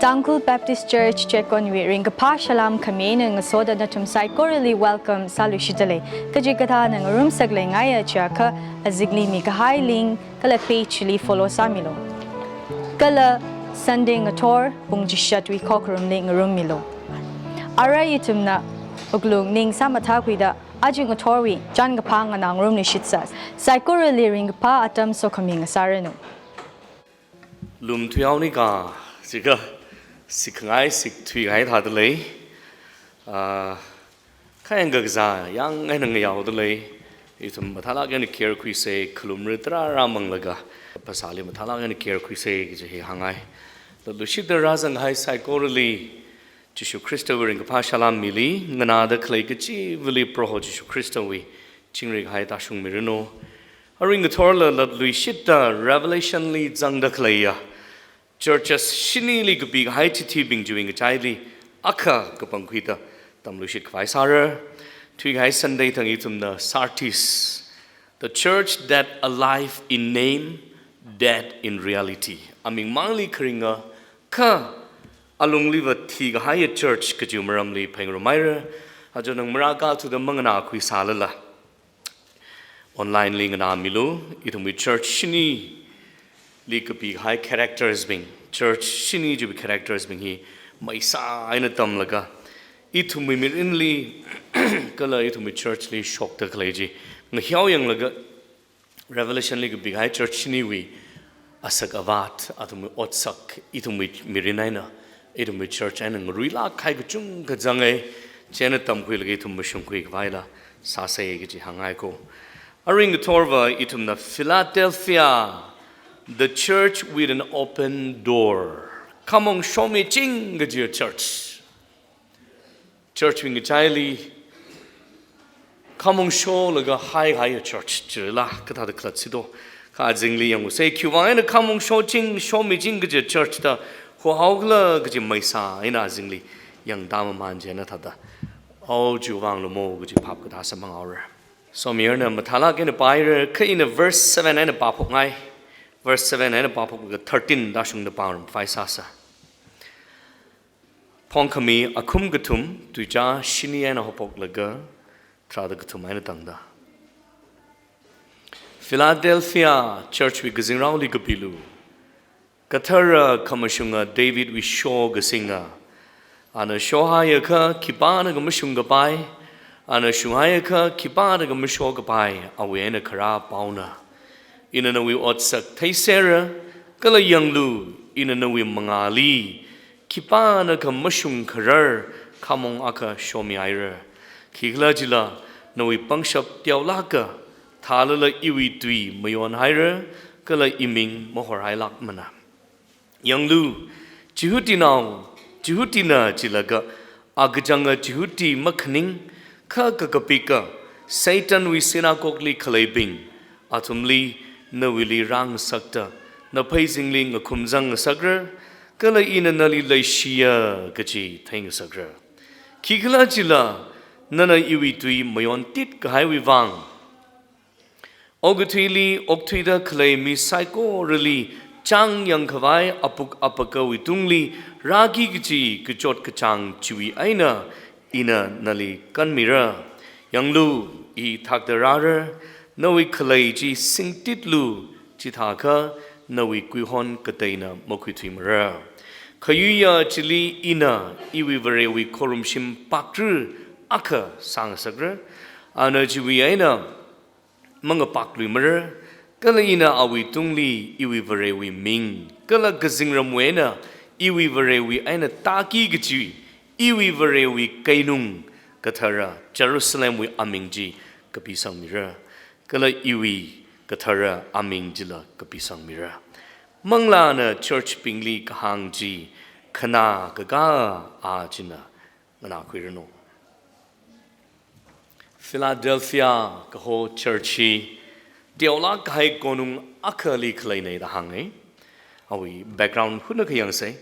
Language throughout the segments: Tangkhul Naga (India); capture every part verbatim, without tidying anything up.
Tangkhul Baptist Church Chekonwui ringkaphā salām khami eina ngasoda nathum saikorali welcome sāluishitdalei. Kachikathāna ngarumsak leingaiya chiakha azingli mikahai link kala page li follow sāmilu. Kala Sunday ngathor pung chishatwui khokharumli ngarummilu. Ara ithumna wuklung ning sāmathākhuida aja ngathorwui chānkaphā nganā ngarumluishitsa. Saikorali ringkaphā atam sokhami ngasāranu. Lumthuihaonika, chikha, sikhangai, sikthuingai thādalei. Ah, khayang kakazā, yang eina ngayaodalei. Ithum mathālāk eina care khuisa, khalumra tarāra manglaga, phasāli mathālāk eina care khuisa, kaji hi hāngngai. Latluishitda rāzanghai saikorali, Jishu Khristawui ringkaphā salām mili, nganāda khalei kachivali Proho Jishu Khristawui chingri kahai tāshungmiranu. Arui ngathorla latluishitda Revelation li zangda khaleiya churches shinili kapi kahai chithibing chiwui ngachaili akha kapangkhuida tamluishit khavai sāra. Thuikahai Sunday thang ithumna Sardis, the church that alive in name, dead in reality. Aming mangli kharinga kha alungliva thikahaiya church kajiwui maramli phaningrumhaira. Aja nang marākathuda manganākhui sālala, online li nganāmilu, ithumwui church shinili kapi kahai characters bing, church shini chiwui characters bing hi maisā eina tamlaga, ithumwui mirinli kala ithumwui church li shokda khalei chi ngahiao yanglaga, Revelation li kapi kahai church shiniwui asak avat, athumwui otsak, ithumwui mirin eina, ithumwui church eina ngaruilāk kahai kachungkha zangai, chieina tamkhuilaga ithum mashungkhui khavaila sāsa kaji hāngngaiko. Arui ngathorva ithumna Philadelphia, the church with an open door. Khamong shomiching kajiya church. Church wui ngachaili khamong sholaga haihaiya church chila kathāda khalatsito. Kha azingli yangsa, khiwui vang eina khamong shoching, shomiching kaji church da hohaokhala kaji maisā eina azingli yangda maman chieina thāda, o, chiwui vanglu mo kaji phap kathā samphanghaora. Somiyarna mathālāk eina pāhaira, kha ina verse seven eina pāphokngai. Verse seven eina pāphoklaga thirteen tāshungda pāngarum khavai sāsa. Phongkhami akhum kathum, tuichā shini eina haophoklaga tharāda kathum eina tangda. Philadelphia church wui kazingraoli kapilu. Kathara khamashunga Davidwui sho kasinga. Ana shohaiakha khipānakha mashungkapai, ana shunghaiakha khipānakha mashokapai, awui eina kharā paona. Ina nawui otsak theisera, kala yanglu, ina nawui mangāli khipānakha mashungkharar khamong akha shomihaira. Khikhalajila nawui pangshap teolāka, thālala iwui tui mayonhaira, kala iming mahorhailākmana. Yanglu, Jihutinao, Jihutina jilaga, akachanga Jihudi makhaning, kha kakapika, Satanwui synagogue li khaleibing, athumli nawuili rāngasakta, napheizingli ngakhumzang ngasakra, kala ina nali leishiya kaji theingasakra. Khikhalajila, nana iwui tui mayontit kahaiwui vang, okathuili okthuida khalei mi saikorali chāngyang khavai apuk apakawui tungli rāki kaji kachot kachāng chiwui eina ina nali kanmira. Yanglu, i thakda rāra, nawui khalei chi singtitlu, chithākha nawui kuihon kateina makhuithuimara. Khayuiya chili ina iwui Varewui khorumshim pakra akha sāngasakra, ana chiwui eina mangapakluimara, kala ina awui tungli iwui Varewui ming, kala kazingramwui eina iwui Varewui eina tāki kaji, iwui Varewui keinung kathara Jerusalemwui aming chi kapisangmira, kala iwui kathara aming chila kapisangmira. Manglāna church bingli kahāng chi khanā kakā a china nganākhuiranu. Philadelphia kaho church hi teolāk kahai konung akhali khaleina da hānga. Awui background hunakha yangsa.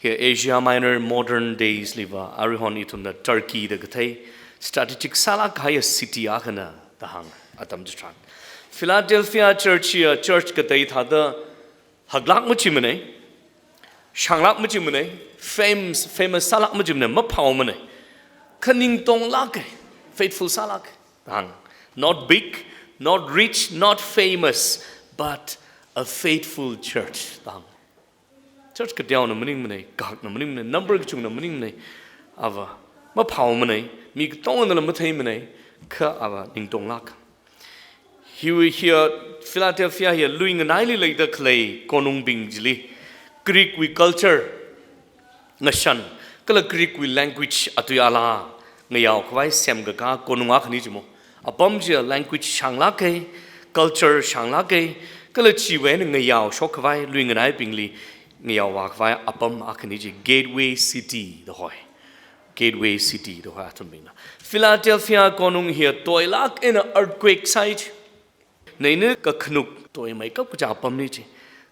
Hi Asia Minor modern days liva, aruihon ithumna Turkey da kathei, strategic sālāk kahai city akhana da hāng atam chitharan. Philadelphia church hiya church katei thāda haklāk machimana. Shānglāk machimanei, famous, famous sālāk machimanei, maphāomanei. Kha ningtonglākei, faithful sālākei. Tang, not big, not rich, not famous, but a faithful church. Tang. Church kateona maningmanei, kahakna maningmanei, number kachungna maningmanei. Ava, maphāomanei, mi katongana la matheimanei, kha ava ningtonglāk. Hiwui hiya Philadelphia hiya lui nganaili leida khalei konungbing chili, Greek wui culture ngashan, kala Greek wui language atui ala ngayao khavai semkakā konung akhani chimo. Apam chiya language shānglākei, culture shānglākei, kala chiwui eina ngayao shok khavai, lui nganaibingli ngayao vā khavai apam akhani chi gateway city da hoi. Gateway city da hoi athumbingna. Philadelphia konung hiya toilāk eina earthquake sāi chi. Neina kakhanuk toimeikap kaja apamni chi.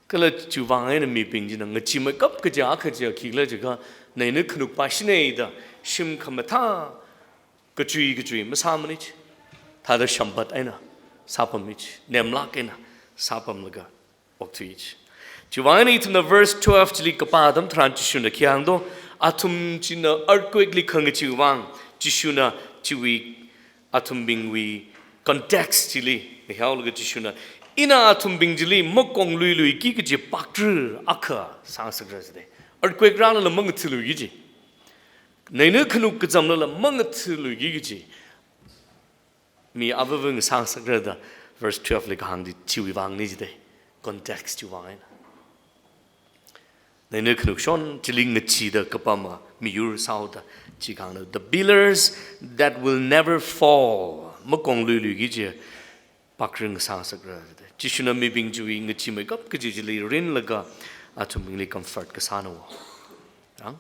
Kala chiwui vang eina mibing china ngacheemeikap kaja akha chiya khikhala jiakha, neina khanuk pāshinei da shim khamathā kachui kachui masāmanei chi. Thāda shampat eina sāpammi chi. Nemlāk eina sāpamlaga okthui chi. Chiwui vang eina ithumna verse twelve chili kapā atam tharan Jishuna khi hāng do, athum china earthquake li khangacheewui vang, Jishuna chiwui athumbingwui context chili ngahānlaga Jishuna, ina athumbing chili makong luiluiki kaji pakri akha sāngasakra jide. Earthquake rālala mangathaluiki kaji. Neina khanuk kazamlala mangathaluiki kaji. Mi avāvā ngasāngasakra da verse twelve li kahāngdi chiwui vangni jide. Context chiwui vang eina. Neina khanuk shon chili ngacheeda kapama miyur sāhaoda chi kahāngna, the pillars that will never fall. Makong luiluiki kaji pakri ngasāngasakra jide. Jishuna mibing chiwui ngacheemeikap kaji chili rinlaga athumbingli comfort kasāna wo. Rang?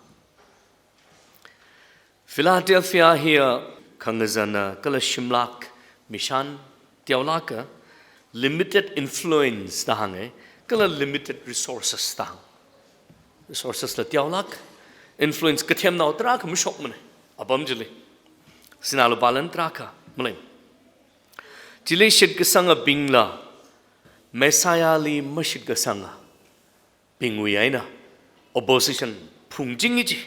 Philadelphia hiya khangazana kala shimlāk, mishan teolāka, limited influence da hānge, kala limited resources da hāng. Resources la teolāk, influence kathemnao tarākha mashokmanei, apam chili. Sinā lupā lan tarākha malei. Chili shitkasangabingla, Messiah li mashitkasanga bingwui eina opposition phungchingi chi.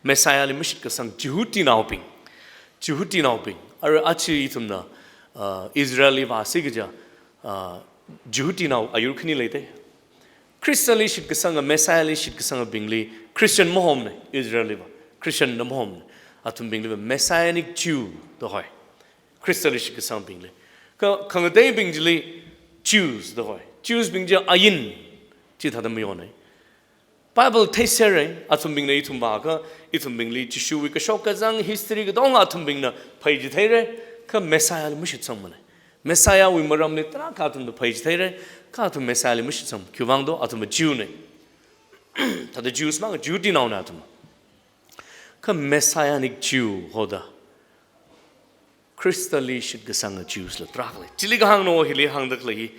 Messiah li mashitkasang Jihudinaobing. Jihudinaobing. Ara achi ithumna, uh, Israel li vāsi kaja, uh, Jihudinao ayur khani leite. Khristali shitkasanga, Messiah li shitkasangabingli Christian mahomnei, Israel liva. Christian na mahomnei. Athumbingliva Messianic Jew da hoi. Khristali shitkasangbingli. Kha, khangateibing chili Jews da hoi. Jews bing chi ain chithāda mayonei. Bible theiserei, athumbingna ithum vākha, ithumbingli Jishuwui kashok kazang history katonga athumbingna pheichitheirei, kha Messiah li mashitsangmanei. Messiah wui maramli tarākha athumna pheichitheirei, kha athum Messiah li mashitsang. Khiwui vang do, athum Jew nei. Thāda Jews mang, Jihudinaona athum. Kha Messianic Jew hoda Khristali shitkasanga Jews la tarākha lei. Chili kahāngna hili hāngda khalei hi,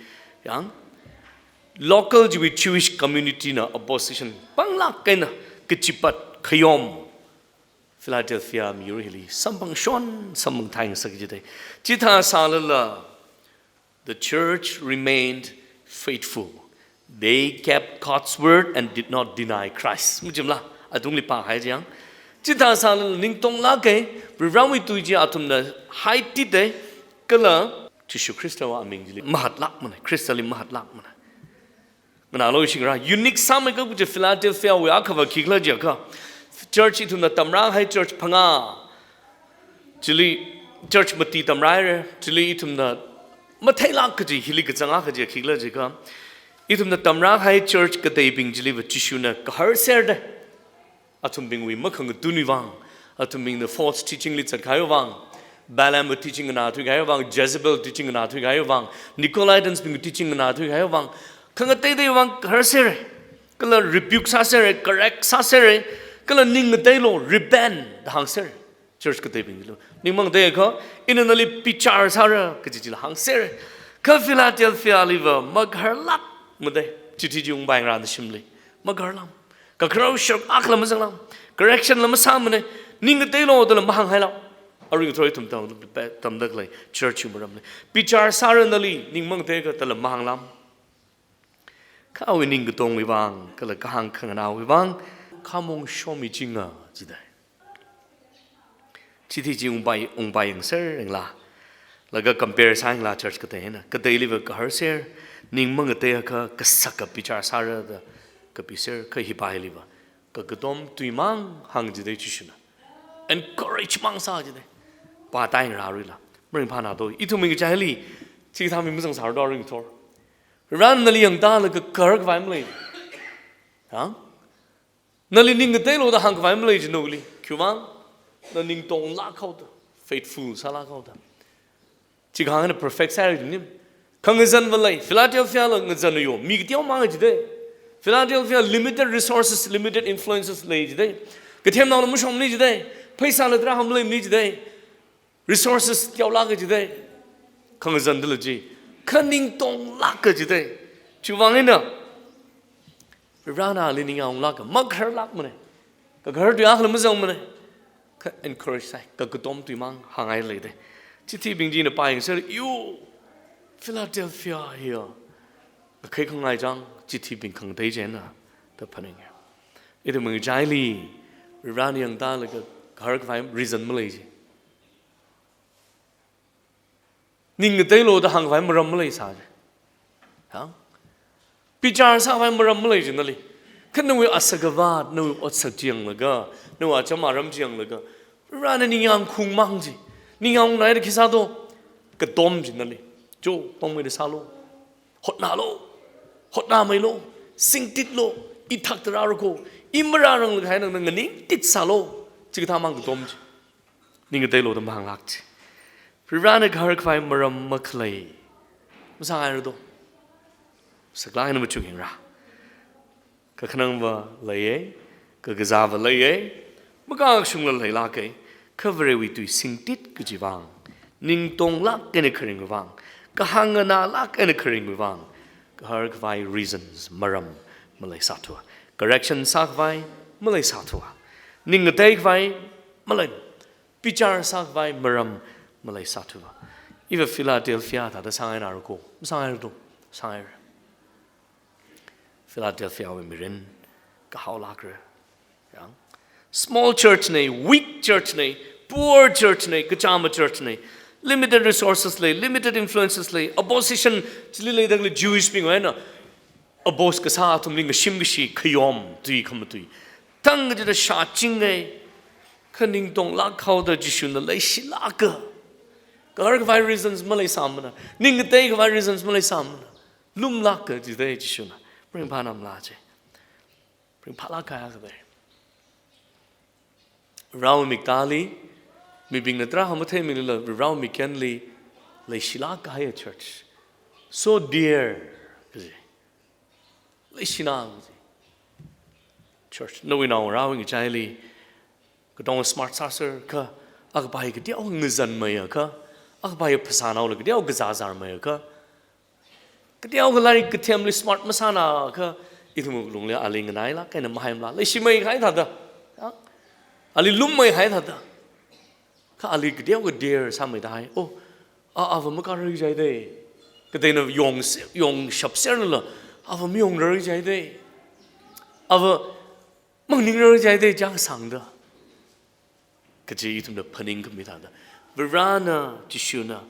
yang, local chiwui Jewish community na opposition panglāk eina kachipat khayom Philadelphia miyur hili samphang shon, samphang thai ngasak jide. Chithā sālala, the church remained faithful. They kept God's word and did not deny Christ. Machimla, atungli pāhai jiang. Chithā sālala ningtonglākei, Varivarāwui tui chi athumna haitite, kala Jishu Khristawui aming chili mahatlākmanei, Khristali mahatlākmanei. Nganālu shingra, unique sāmeikap kaji Philadelphia wui akhava khikhala jiakha, church ithumna tamrāhai church phangā, chili church mati tamrāhaire, chili ithumna matheilāk kaji hili kachanga kaji khikhala jiakha, ithumna tamrāhai church kateibing chiliva Jishuna kahar serde. Athumbingwui makhangatunwui vang, athumbingna false teaching li zatkahaiwui vang, Balaam teaching nganāthuikahaiwui vang, Jezebel teaching nganāthuikahaiwui vang, Nicolaitans bing teaching nganāthuikahaiwui vang, khangateitei vang kahar sere, kala rebuke sāsere, correct sāsere, kala ning ngateilu, repent da hāngsere. Church kateibingli. Ning mangateiakha, ina nali bichar sāra, kaji chila hāngsere. Kha Philadelphia liva, magaharlākmade, chithi chi ungpaingra nashimli. Magaharlām. Kakharao shok akhala mazanglam. Correction la masāmane. Ning ngateilu dala mahānghailām. Arui ngathor ithum tam, tamda khalei church wui maramli. Bichar sāra nali, ning mangateiakha dala mahānglam. Kha awui ningkatongwui vang, kala kahāng khanganāwui vang, khamong shomichinga jidai. Chithi chi ungpai, ungpai yangser ringla. Laga compare sāngla church kateina. Kateiliva kaharser, ning mangateiakha kasaka bichar sāra da kapiser, kha hipailiva kakatom tuimang hāng jidai Jishuna. Encourage mang sā jidai. Pātai ngarāruila. Maringphāna do. Ithumwui ngachaili, chithā mi mazang sāra do ringthor. Ran nali yangda laga kahar khavai malei. Ha? Nali ning ngateilu da hāng khavai malei jinaoli. Khiwuivang? Na ningtonglāk haoda. Faithful sālāk haoda. Chikha hāngna perfect sāra jinim. Khangazanva lei, Philadelphia la ngazanyo, mi kateomang jidai. Philadelphia limited resources, limited influences lei jidai. Kathemnaona mashomni jidai. Pheisāla tarākha maleimani jidai. Resources teolāka jidai. Khangazan dala ji. Kha ningtonglāka jidai. Chiwuivang eina Varena ali ningyānglāka, makharlākmana. Kakahar tui akhala mazangmana. Kha encourage sāi, kakatom tuimang hāngngai leidai. Chithibing china pāyangser, yo, Philadelphia hiya ngakhai khangai chang, chithibing khangatei china, da phaninga. Ithumwui ngachaili, Varena yangda laga kahar khavai reason malei ji. Ning ngateilu da hāng khavai maram maleisā ji. Ha? Bichar sā khavai maram malei ji nali. Kha nawui asakava, nawui otsak chiyanglaga, nawui acham aram chiyanglaga, Varena ningyāng khungmang ji. Ningyāngngaida khi sā do? Katom ji nali. Jo, tongmeida sālu. Hotnalu. Hotnameilu. Singtitlu. Ithak tarāra ko. I marāranglaga hai nang nganingtit sālu. Chikathā mang katom ji. Ning ngateilu da mahānglāk ji. Varena kahar khavai maram makhalei. Masāngaira do. Saklāk eina machukyangra. Kakhanangva leiya, kakazāva leiya, makashungla leilāka, kha Varewui tui singtit kaji vang, ningtonglāk eina kharingwui vang, kahāng nganālāk eina kharingwui vang, kahar khavai reasons, maram maleisāthua. Correction sā khavai maleisāthua. Ning ngatei khavai malei, bichar sā khavai maram maleisāthua. Iva Philadelphia thāda sāngainara ko, masāngaira do, sāngaira. Philadelphia wui mirin kahaolākra. Yang. Small church na, weak church na, poor church na, kachāma church na, limited resources lei, limited influences lei, opposition chili leidalei Jewish bingwui eina oppose kasā athumli ngashim kashi khayom tui khamatui. Thang kachida shāchinga, kha ningtonglāk haoda Jishuna leishilāka. Kahar khavai reasons maleisāmana. Ning ngatei khavai reasons maleisāmana. Lumlāka jidai Jishuna. Maringphānamla ji. Maringphālāk kahai akha dai. Rao miktāli, mibingna tarākha matheimaningla, Rao mikyanli, leishilāk kahai church. So dear, kaji. Leishina, kaji. Church, nawui naongarāwui ngachaili, katonga smart sāser kha, akhavai kateokha ngazanmeiakha, akhavai phasānaola kateokha kazāzarmeiakha, kateokha lairik kathemli smart masānakha, ithum wuklungli ali nganailāk eina mahaimala, leishimei kahai thāda. Ya? Ali lummei kahai thāda. Kha ali kateokha dare sāmeida hai. Oh, a, ava makārar jidai. Kateina yong se-, yongshapserla, ava mayongrar jidai. Ava mangningra jidai chang sāngda. Kaji ithumna phaningkhami thāda. Varena, Jishuna,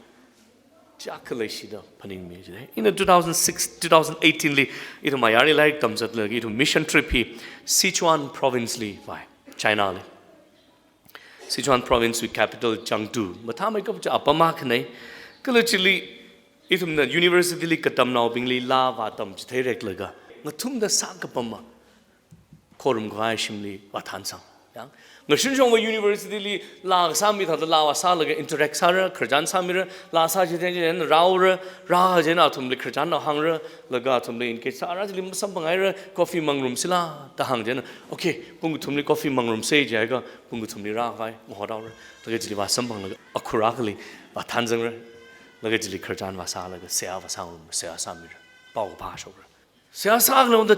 chakha leishida phaningmi jidai. Ina two thousand six, two thousand eighteen li, ithum ayarli lairik tamzatlaga, ithum mission trip hi Sichuan province li vāi, China li. Sichuan province wui capital Chengdu. Mathāmeikap chi apam akhana. Kala chili, ithumna university li katamnaobingli laa vātam chitheireklaga, ngathumda sākapama khorum khavai shimli vāthansang. Yang, ngashunshongva university li laa kasāmi thāda laa vāsālaga interact sāra, khararchan sāmira, laa sā chithei chieina rāura, rāchieina athumli khararchan hāngra, laga athumli engage sāra, chili masamphangngaira, coffee mangrumsila, da hāngchieina, okay, pung kathumli coffee mangrumsa jiakha, pung kathumli rākhavai mahot haora, laga chili vāsamphanglaga, akhur akhali vāthanzangra, laga chili khararchan vāsālaga, seihā vāsāngarum, seihā sāmira, pao kaphā shokra. Seihā sākhala da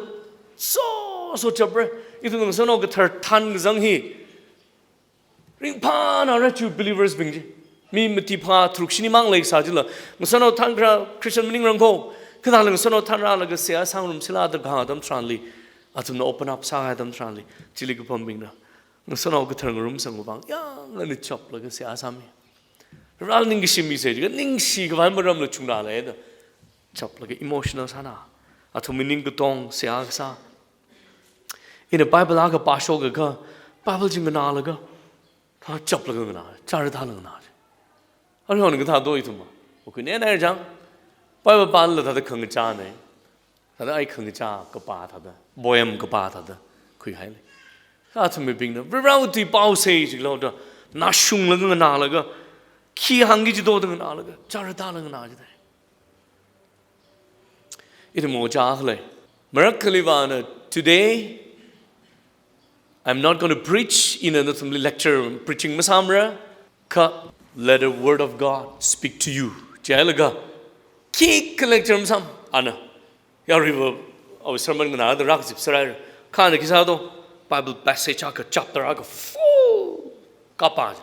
so so chapra. Ithum ngasānao kathar thankazang hi ringphānara chi believers bing chi. Mi mati phangā tharuk shini mang leisā chila, ngasānao thankara Christian maningrang ko, Kathāla ngasotnao thanrālaga seihā sāngarumsila da kahāng atam tharanli, athumna open up sākahai atam tharanli, chili kapambingna ngasotnao kathar ngarumsangwui vang yangna chaplaga seihā sāmi. Rāli ningkashi misa jiakha ningshikhavai maramla chungrālei da chaplaga emotional sāna. Athumwui ning katong seihā kasā. Ina Bible akha pāshokakha, Bible chi nganālaga, thā chaplaga nganā, chara thāla nganā. Arui hon kathā do ithumva, okay, ne nai chang. Bible pāla thāda khangachā ne. Thāda ai khangachā kapā thāda, poem kapā thāda khuihailei. Athumwui bingna Varewui tui pāusei jiklo da, nashunglaga nganālaga, khi hāngki jido da nganālaga, chara thāla nganā jidai. Ithum ojā khalei. Marak khalivana, today, I'm not going to preach, ina nathumli lecture preaching masāmara, kha let the word of God speak to you. Chihailaga, khikha lecture masām, ana. Yaruiva, awui sermon nganāda rākazip sārai. Kha ana khi sā do, Bible passage akha, chapter akha full kapā.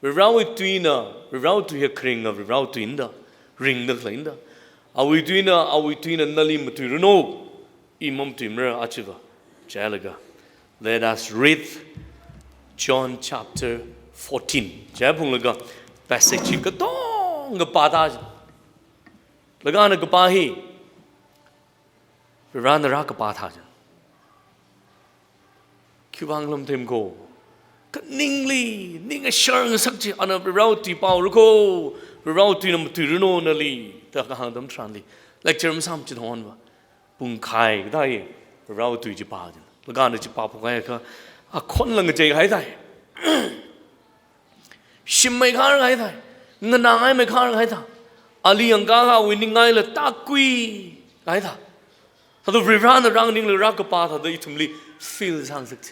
Varewui tuina, Varewui tui hi kharinga, Varewui tuina da, ringda khaleina da. Awui tuina, awui tuina nali matuiranu, i mamatuimara achiva. Chihailaga, let us read John chapter fourteen. Chihaiphunglaga, passage chi katonga pāda. Laga ana kapā hi, Varena rākapā thā chang. Khiwuivang lam themkho. Kha ningli, ning ashar ngasak chi, ana Varewui tui pāura kho, Varewui tuina matuiranu nali, da kahāng atam tharanli. Lecture masām chithonva. Pungkhai kathā hi, Varewui tui chi pā chang. Laga ana chi pāphok haiakha, akhon lang ngachei haithai. Shim meikhar haithai, nganāngai meikhar haithai. Ali yangkā kha awui ningngaila tākui haithai. Thāda Varena rānganingla rākapā thāda ithumli feel sāngasak chi,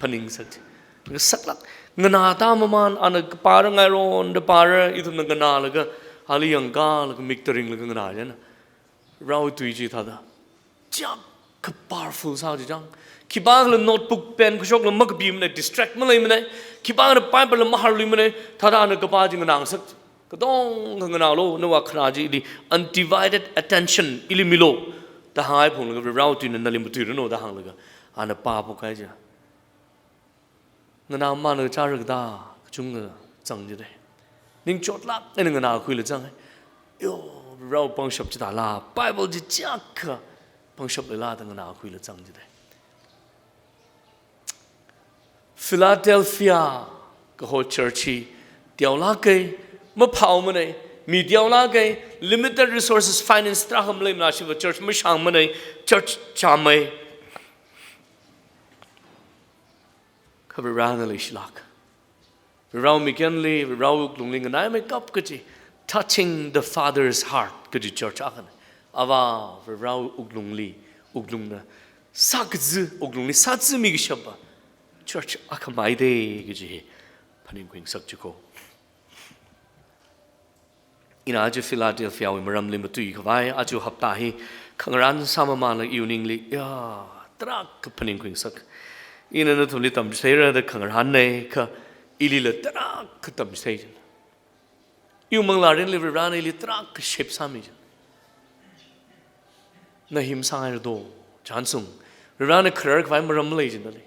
phaningsak chi. Ngasaklāk, nganāda mamān, ana kapāra ngaironda pāra, ithumna nganālaga, ali yangkālaga mikta ringlaga nganā chang. Varewui tui chi thāda. Chiyākha powerful sā chi chang. Khipākhala notebook pen kashokla makapimana, distract maleimanei. Khipākhala Bible la maharluimanei. Thāda ana kapā chi nganāngasak. Katonga nganālu, nawui kharā chili undivided attention ili milu. Da hāngphunglaga Varewui tuina nali matuiranu da hānglaga, ana pāphok kahai chi. Nganāmana chara kathā, kachungkha zang jidai. Ning chotlāk eina nganākhuila zang. Yo, Varewui pangshap chithāla, Bible chi chiyākha pangshap leila da nganākhuila zang jidai. Philadelphia kaho church hi teolākei, maphaomanei, mi teolākei, limited resources, finance tarākha maleimana, shiva church mashāngmanei, church chāmei. Kha Varena leishilāk. Varewui mikyanli, Varewui wuklungli nganaimeikap kaji, touching the Father's heart kaji church akhana. Avā Varewui wuklungli, wuklungna sākazi, wuklungli sāzimi kashapa church akhamei dei kaji hi phaningkhuingasak jiko. Ina aja Philadelphia wui maramli matuikhavai, aja hapta hi khangarān sāmamānla iwui ningli, ya, tarākha phaningkhuingasak. Ina nathumli tamchitheira da khangarānnei, kha ilila tarākha tamchithei chang. Iwui manglārinli Varena ili tarākha shape sāmi chang. Na hi masāngaira do, chānsung. Varena khararkhavai maram malei chang nali.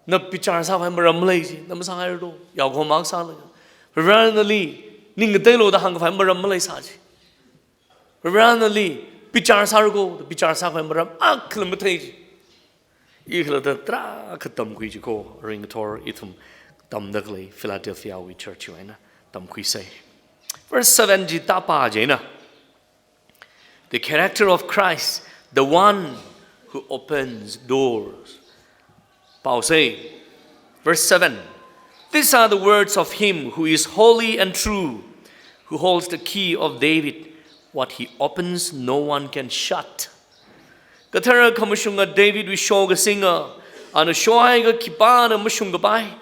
Na bichar sākhavai maram malei chi, na masāngaira do, yaokahomāk sālaga. Varena nali, ning ngateilu da hāngkhavai maram maleisā chi. Varena nali, bichar sāra kho, da bichar sākhavai maram akhala mathei chi. Ikhalatta tarākha tamkhui jiko, ringkathor ithum tamda khalei Philadelphia wui church wui eina tamkhuisei. Verse seven chi tāpā chieina. The character of Christ, the one who opens doors. Pāusei. Verse seven. These are the words of him who is holy and true, who holds the key of David. What he opens, no one can shut. Kathara khamashunga Davidwui sho kasinga, ana shohaiakha khipāna mashungkapai,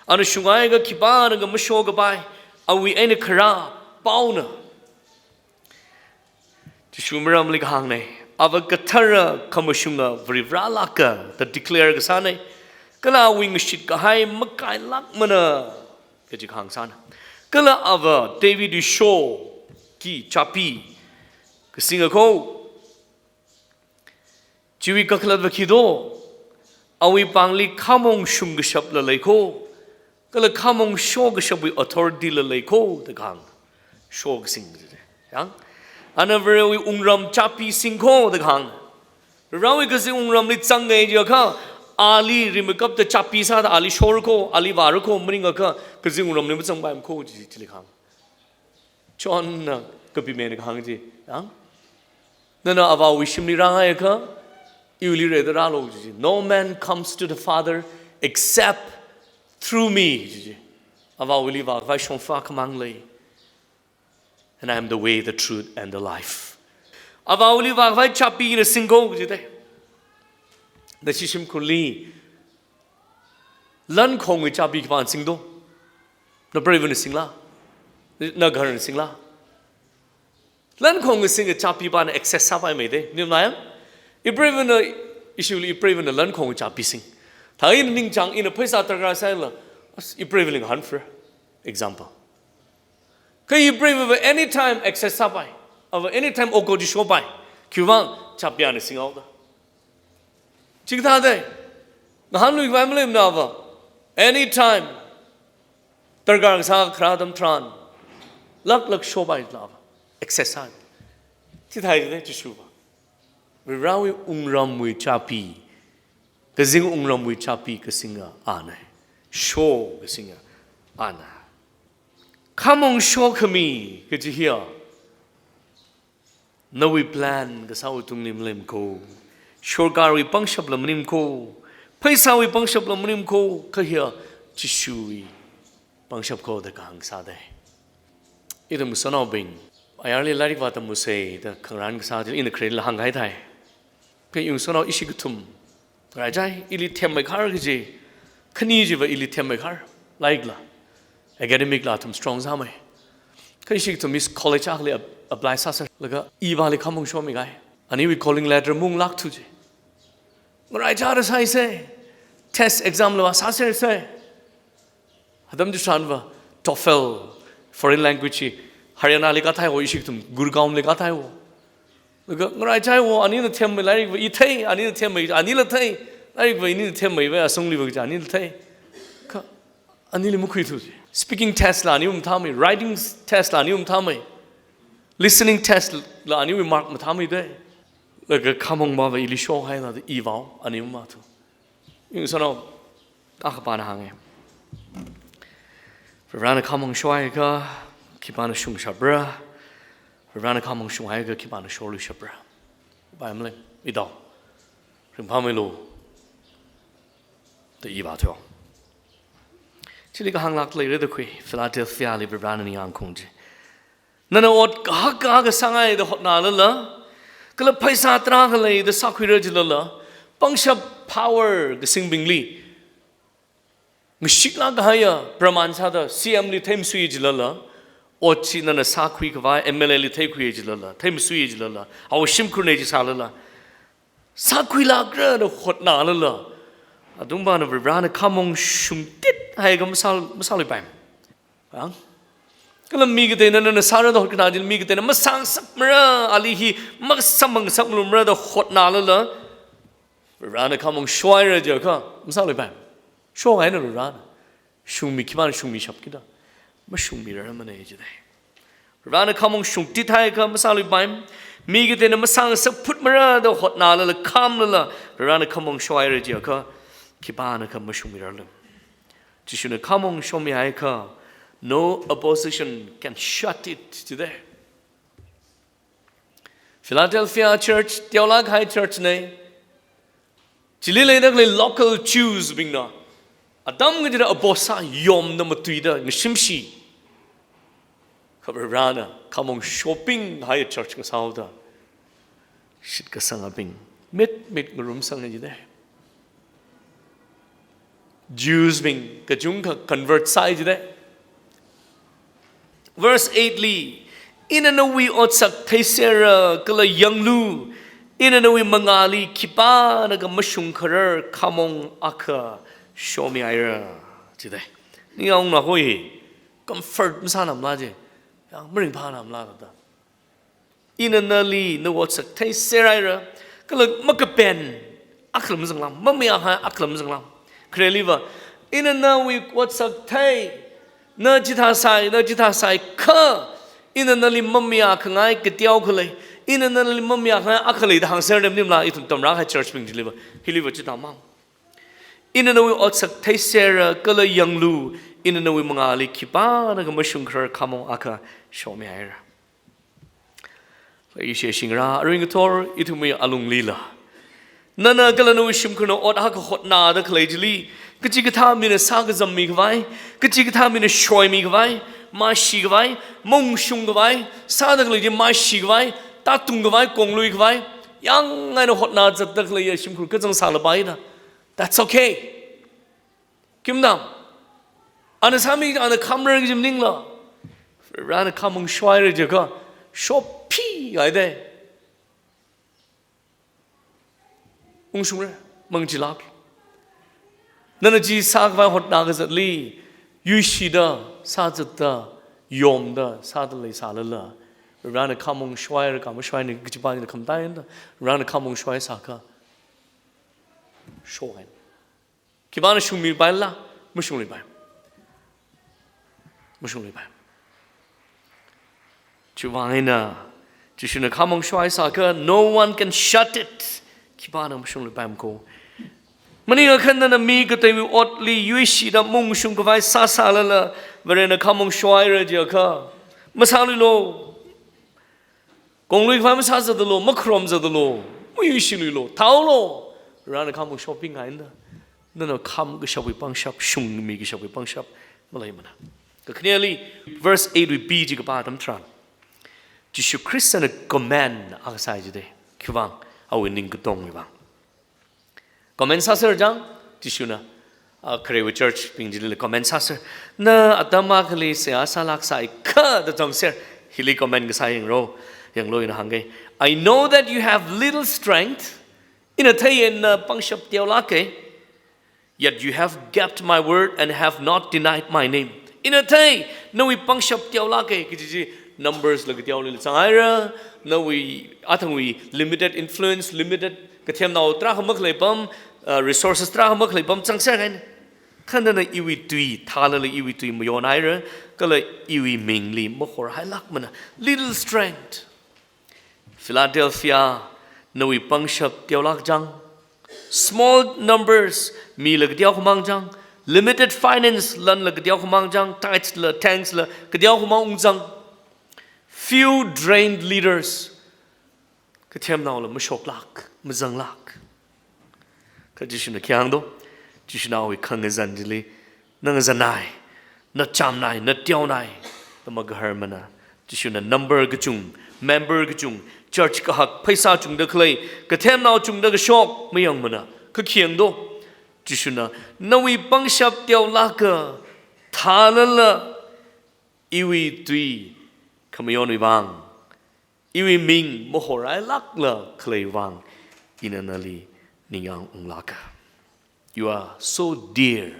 ana shunghaiakha khipāna mashokapai, awui eina kharā paona. Jishu maramli kahāngnei, ava kathara khamashunga Varivarālāka da declare kasānei, kala awui ngashit kahai makailākmana kaji kahāng sāna. Kala ava Davidwui sho, key, chabi, kasinga kho, Chiwui kakhalatva khi do, awui pāngli khamong shungkashapla lei kho, kala khamong shokashapwui authority la lei kho da kahāng. Sho kasing. Yang? Ana Varewui wungram chāpi sing kho da kahāng. Varewui kazing wungramli zangngai jiakha, ali rimeikapta chāpi sāda ali shor kho, ali vāra kho, maningakha kazing wungramli mazangpaimana kho chi, chili kahāng. Johnna kapimena kahāng chi, yang? Nana avāwui shimli rāngaiakha, iwuili rida rālu chi. "No man comes to the Father except through me," chi. Avāwuili vākhavai shongfa khamang lei. "And I am the way, the truth, and the life." Avāwuili vākhavai chāpi ina sing kho chi te. Nashi shimkhurli lankhongwui chāpi khipāna sing do? Na preiva̱na singla? Na gharna singla? Lankhongwui sing chāpipana access sāpaimei te. Nim nayang? Ipreiva̱na, ishiwuili ipreiva̱na lankhongwui chāpi sing. Thāi ina ningchāng, ina pheisā darkar sāla, as ipreiva̱li ngahānfra. Example. Kha ipreiva̱va anytime access sāpai. Ava anytime okathui shopai. Khiwuivang? Chāpi ana singhaoda. Chikathā te, ngahānluikhavai maleimana ava. Anytime darkar ngasā kharā atam tharan, laklak shopaila ava. Access sā. Chithāi te Jishuva. Varewui wungramwui chāpi, kazing wungramwui chāpi kasinga ana. Sho kasinga ana. Khamong shokhami kaji hiya, nawui plan kasāwui tungli maleimakho. Sorkarwui pangshapla maningmakho. Pheisāwui pangshapla maningmakho. Kha hiya Jishuwui pangshap kho da kahāng sāda. Ithum ngasotnaobing, ayarli lairik vātamsa da khangarān kasā chili ina khareli hāngkahai thai. Kha iwui ngasotnao ishi kathum, ngaraichai, ili themmeikhar kaji, khani chiva ili themmeikhar, lairikla, academic la athum strong sāmei. Kha ishi kathum is college akhali ap-, apply sāser, laga ivāli khamong shomikahai. Aniwui calling letter maunglākthu chi. Ngaraichāda sāise, test exam la vāsāserse. Atam chitharanva, TOEFL, foreign language hi, Haryanali kathaiwo, ishi kathum Gurgaonli kathaiwo. Laga ngaraichaiwo, anina themmei lairikva i thei, anina themmei, anila thei, lairikva inina themmeiva, asungli va kaja anila thei. Kha anili makhuithu. Speaking test la aniwui mathāmei, writing test la aniwui mathāmei, listening test la aniwui mark mathāmei te. Laga khamong mava ili shohaila da ivao, aniwui mathu. Iwui ngasotnao akhapana hānge. Varena khamong shohaiakha, khipāna shungshapra? Varena khamong shunghaiakha, khipāna sholuishapra? Bai malei, idao. Ringphāmeilu. Da ivāthuiyo. Chili kahānglāk leira da khui, Philadelphia li Varena ningyāng khaung chi. Nana ot kahak kahak sāngaida hotnālala, kala pheisā tarākha leida sākhuira jilala, pangshap power kasingbingli ngashiklāk kahaiya pramān sāda C M li theimasui jilala, ot chi nana sākhuikhavai M L A li theikhui jilala, theimasui jilala, awui shimkhurna jisālala, sākhuilākra da hotnālala, atungpana Varena khamong shungtit haiakha masā, masāluipai. Ang? Kala mi kateina nana sāra da hotkhanā chili mi kateina masāngasakmara, ali hi masamang ngasakmalumra da hotnālala, Varena khamong shohaira jiakha, masāluipai. Shohaina Varena. Shungmi khipāna shungmishapkida. Mashungmirarmana jidai. Varena khamong shungtit haiakha masāluipai. Mi kateina masāngasakphutmara da hotnālala, khamlala, Varena khamong shohaira jiakha, khipānakha mashungmirarlu. Jishuna khamong shomihaiakha, no opposition can shut it today. Philadelphia church, teolākhai church nei. Chili leida khalei local Jews bingna atam kachida oppose sā, yomda matuida ngashimshi. Kha Varena khamong shopinghai church ngasāhaoda, shitkasangabing mit mit ngarumsang jidai. Jews bing kachungkha convert sāi jidai. Verse eight li, "Ina nawui otsak theisera, kala yanglu, ina nawui mangāli khipānakha mashungkharar khamong akha shomihaira," jidai. Ningyāng na hoi, comfort masānamla je, yang maringphānamla da. "Ina nali nawui otsak theiseraira, Kala makapen akhala mazanglam, mamayākahai akhala mazanglam. Khareliva, ina nawui ot sakthei, na chithā sāi, na chithā sāi, kha ina nali mamayākhangai kateo khalei, ina nali mamayākhangai akha lei da hāngser da maningla, ithum tamrākahai church bing chiliva, hiliva chithā mang. Ina nawui ot sakthei sera kala yanglu, ina nawui mangāli khipānakha mashungkharar khamong akha shomihaira. Leishiya shingra, aruingathor ithumwui alunglila, nana kala nawui shimkhurna ot akha hotnada khalei chili, kachikathā mina sākazammi khavai, kachikathā mina shoimi khavai, māshi khavai, maungshung khavai, sāda khalei chi māshi khavai, tātung khavai, konglui khavai, yāng eina hotna zatda khaleiya shimkhur kachang sālapai da. That's okay. Khim nam? Ana sāmi, ana khamrar kaji maningla, Varena khamong shoihaira jiakha, shoppi haida. Ungshungra, mangachilāk. Nana chi sākhavai hotna kazatli, yuishida, sāzatda, yomda, sāda leisālala, Varena khamong shoihaira ka mashoihaira kajipa nina khamataiya da, Varena khamong shoihaisākha, shohaina. Khipāna shungmipaila, mashungluipai. Mashungluipai. Chiwuivang eina, Jishuna khamong shoihaisākha, no one can shut it. Khipāna mashungluipaimako. Maningakha nana mi kateiwui otli yuishida maungshung khavai sāsālala, Varena khamong shoihaira jiakha, masāluilo. Konglui khavai masāzatdalu, makharom zatdalu, mayuishiluilu, thaolu. Varena khamong shoppi ngainda. Nana kham kashapwui pangshap, shungmi kashapwui pangshap maleimana. Kakhaneli, verse eight wui B chi kapā atam tharan, Jishu Khristana command akha sāi jida. Khiwuivang, awui ningkatongwui vang. Command sāser chang, Jishuna, ah, kharewui church bing chilila command sāser. Na atam akhali seihā sālāksai kha da zangser, hili command kasā yanglu, yanglu ina hāngga. I know that you have little strength, ina theiya na pangshap teolāka, yet you have kept my word and have not denied my name. Ina thei, nawui pangshap teolāka, kaji chi Numbers la kateolila zanghaira, nawui athangwui limited influence, limited kathemnao tarākha makhalei apam, uh, resources tarākha makhalei apam zangser kahaina. Kha nana iwui tui thālala iwui tui mayonhaira, kala iwui mingli mahorhailākmana. Little strength. Philadelphia, nawui pangshap teolāk chang. Small numbers, mila kateo khamang chang. Limited finance, lanla kateo khamang chang. Tithes la, thanks la kateo khamang ungchang. Few trained leaders, kathemnaola mashoklāk, mazanglāk. Kha Jishuna khi hāng do, Jishuna awui khangazan chili, na ngazannai, na chāmnai, na teonai, na magaharmana. Jishuna number kachung, member kachung, church kahak, pheisā chungda khalei, kathemnao chungda kashok mayangmana. Kha khi hāng do, Jishuna, nawui pangshap teolāka thālala, iwui tui khamayonwui vang, iwui ming mahorhailākla khaleiwui vang, ina nali ningyāng unglāka. You are so dear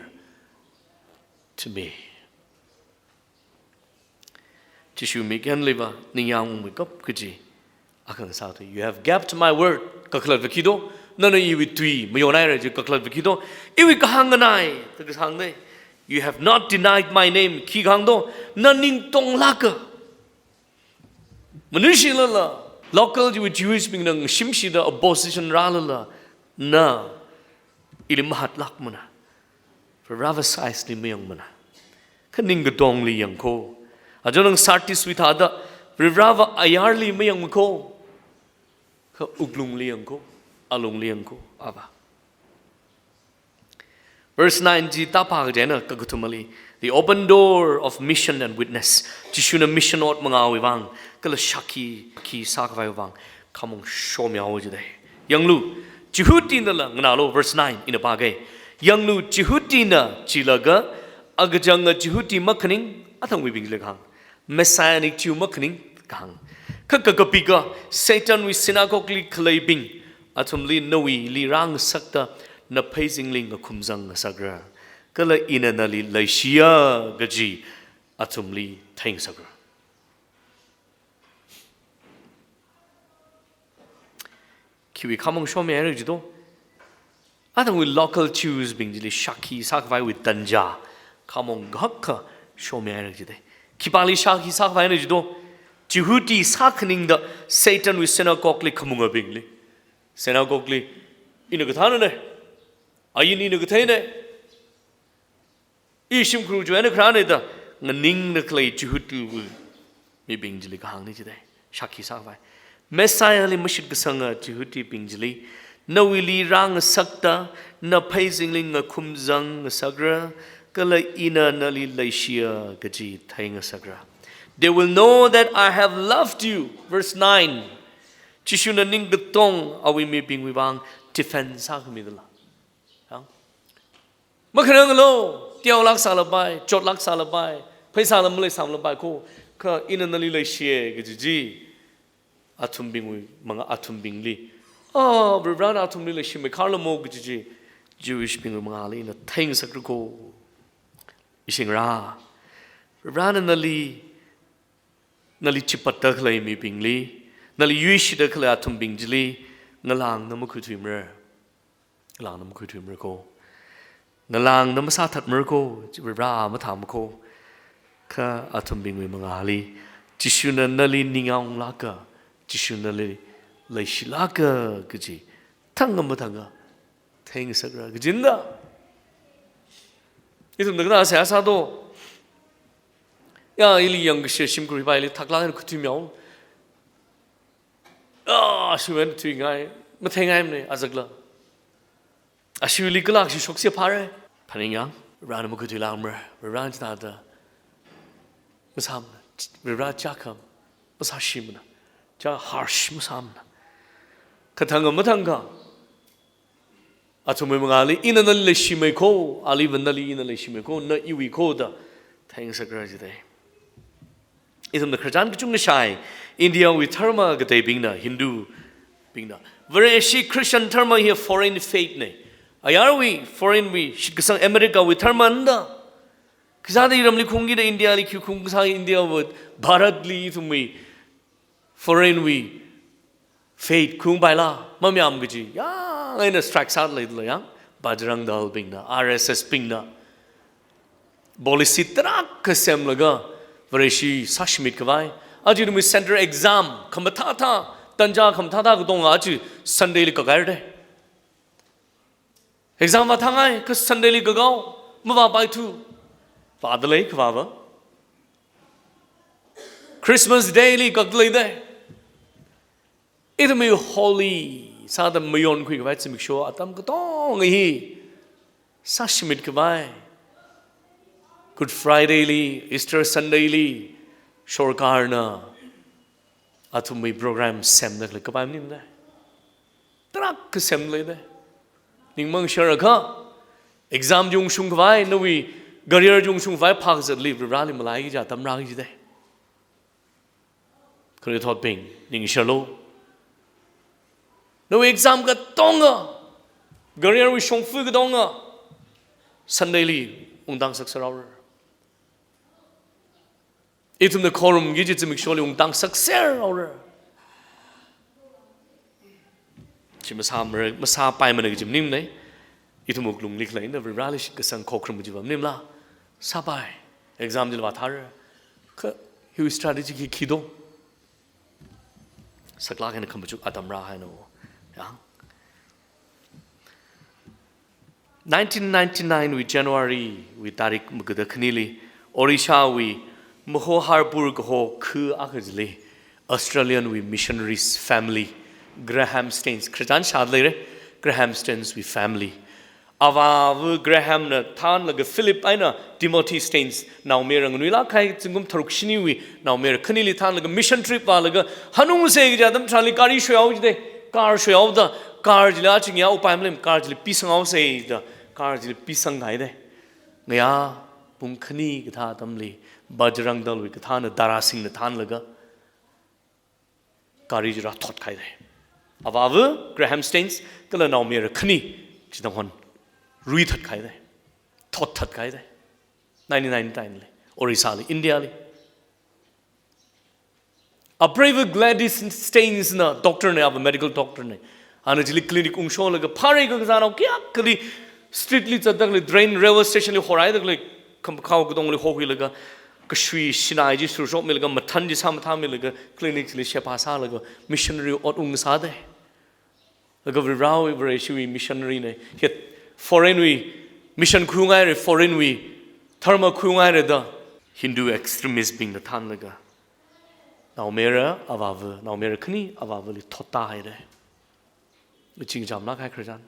to me. Jishu mikyanliva ningyāng ungmeikap kaji akha ngasāthui. You have kept my word. Kakhalatva khi do, nana iwui tui mayonhaira ji kakhalatva khi do, iwui kahāng nganai, da kahāngna. You have not denied my name. Khi kahāng do, na ning tonglāka. Manuishilala, local Jew-, Jewish bingna shimshida opposition rālala, na ili mahatlākmana. Vareva size li mayangmana. Kha ningkatongli yangko. Aja nang Sardis wui thāda, Vareva ayarli mayangmako. Kha wuklungli yangko, alungli yangko, ava. Verse nine chi tāpā kaji eina kakathumali, the open door of mission and witness. Jishuna mission ot mangāwui vang, kala shākhi, khi sākhavai vang, khamong shomihaowa jidai. Yanglu, Jihutinala nganālu, verse nine ina pāga. Yanglu, Jihutina jilaga, akachanga Jihudi makhaning, athangwui bingli kahāng, Messianic Jew makhaning kahāng. Kha kakapika, Satanwui synagogue li khaleibing, athumli nawuili rāngasakta, na pheizingli ngakhumzang ngasakra. Kala ina nali leishiya kaji athumli theingasakra. Wui khamong shomihaira jito. Athangwui local Jews bing chili shākhi sākhavaiwui tanja khamong kahak shomihairai jite. Khipāli shākhi sākhavai jito. Jihudi sākhaningda Satanwui synagogue li khamungabingli. Synagogue li, ina kathānane. Ain ina katheine. I shimkhur chiwui eina kharāne da nganingda khalei Jihudi mibing chili kahāngna jite. Shākhi sākhavai. Messiah li mashitkasanga Jihudibing chili, nawuili rāngasakta, na pheizingli ngakhumzang ngasakra, kala ina nali leishiya kaji theingasakra. They will know that I have loved you. Verse nine. Jishuna ning katong awui mibingwui vang defense sākhami dala. Yang. Makharanglo, teolāk sālapai, chotlāk sālapai, pheisāla maleisāmlapai ko, kha ina nali leishiye kaji chi. Athumbingwui mangā athumbingli. Oh, Varivarana athumli leishimei kharlamo kaji chi. Jewish bingwui mangāli ina theingasakra ko. Ishingra. Varivarana nali, nali chipatda khalei mibingli, nali yuishida khalei athumbing chili, ngalāngna makhuithuimara. Ngalāngna makhuithuimara ko. Ngalāngna masāthatmara ko, Varivara mathāmara ko. Kha athumbingwui mangāli, Jishuna nali ningyānglāka, Jishuna nali leishilāka kaji, thang mathanga theingasakra kajina. Ithumna kathā seihā sāto. Ya, ili yangkashi shimkhur hipa ili thaklāk eina khuithuimihao. Ah, ashiwui eina thuingai, matheingaimane, azakla. Ashiwuili kalāk shi shokse phāre. Phaningyang, Varivarana makhuithuilākmara, Varivarana chithāda masāmana, Varivara chākham masāshimana, chā harsh masāmana. Kathanga mathanga, athumwui mangāli, ina nali leishimei ko, aliva nali ina leishimei ko, na iwui ko da theingasakra jite. Ithumna khararchan kachungkha shāi, India wui dharma kateibingna, Hindu bingna. Vareshi Christian dharma hi foreign faith ne. Ayarwui, foreign wui, shitkasang America wui dharma nda. Khisāda iramli khungkida India li khi khung kasā India wui, Bharat li ithumwui, foreign wui, faith khungpaila, mamayam kaji, yang eina strike sālei dala yang, Bajrang Dal bingna, R S S bingna. Policy tarākha semlaga, Vareshi sāshimit khavai. Aja ithumwui central exam, khamathāthā, tanja khamathāthā katonga aja Sunday li kakhairde. Exam vāthāngai, kha Sunday li kakao, mavāpaithu. Vādalei, kavāva. Christmas Day li kakleide. Ithumwui holy sāda mayonkhui khavai zimiksho atam katonga hi sāshimit khavai. Good Friday li, Easter Sunday li, sorkarna athumwui program semda khalei kapai maningmane. Tarākha semleide. Ningmang sharakha, exam chi ungshung khavai, nawui career chi ungshung khavai phākazatli Varivarali malai kaja atam rāki jite. Khanuithotbing, ningshilo. Nawui exam katonga, career wui shongfa katonga, Sunday li ungtang sakser haora. Ithumna khorumki kaji zimiksholi ungtang sakser haora. Chi masāmara, masāpaimana kaji maningmane. Ithum wuklungli khaleina Varivarali shitkasang khokharum kaji va maningmala. Sāpai. Exam chila vāthāra. Kha hiwui strategy khi khito. Saklāk eina khamachuk atam rāhaina. Ya. Nineteen ninety-nine wui January wui tarik magada khanili, Orissa wui Moho Harbour kaho khu akha chili, Australian wui missionaries family, Graham Staines, khararchan shāda leire, Graham Staines wui family. Avāva Graham na thānlaga Philip eina Timothy Staines naomayara nganuilāk kahai zingkum tharuk shiniwui naomayara khanili thānlaga mission trip vālaga hanungse kaja atam tharanli gari shoihao jite, car shoihaoda, car chili achingya upai malei, car chili pisanghaose da, car chili pisanghaide. Ngayā pung khani kathā atamli, Bajrang Dal wui kathāna Dara Singh na thānlaga, gari chi rāthot kahaide. Avāva Graham Staines, kala naomayara khani, chithang hon ruithot kahaide. Thot thot kahaide. Nineteen ninety-nine li, Orissa li, India li. Apreiva Gladys Staines na doctor ne, ava medical doctor ne. Ana chili clinic ungsholaga, phāra kakazānao kayākhali street li zatdakhalei, train, railway station li horhaidakhalei, khamakhao katongli hokhuilaga, kashui shinai chi surshokmilaga, mathan chi sāmathāmilaga, clinic chili sheba sālaga, missionary ot ungsāda. Laga Varivarāwui, Vareshiwui missionary na. Hit foreign wui mission khuingaira, foreign wui dharma khuingaira da Hindu extremist bingna thānlaga, naomayara avāva, naomayara khani avāvali thottāhaira. Chingcham na khai khararchan.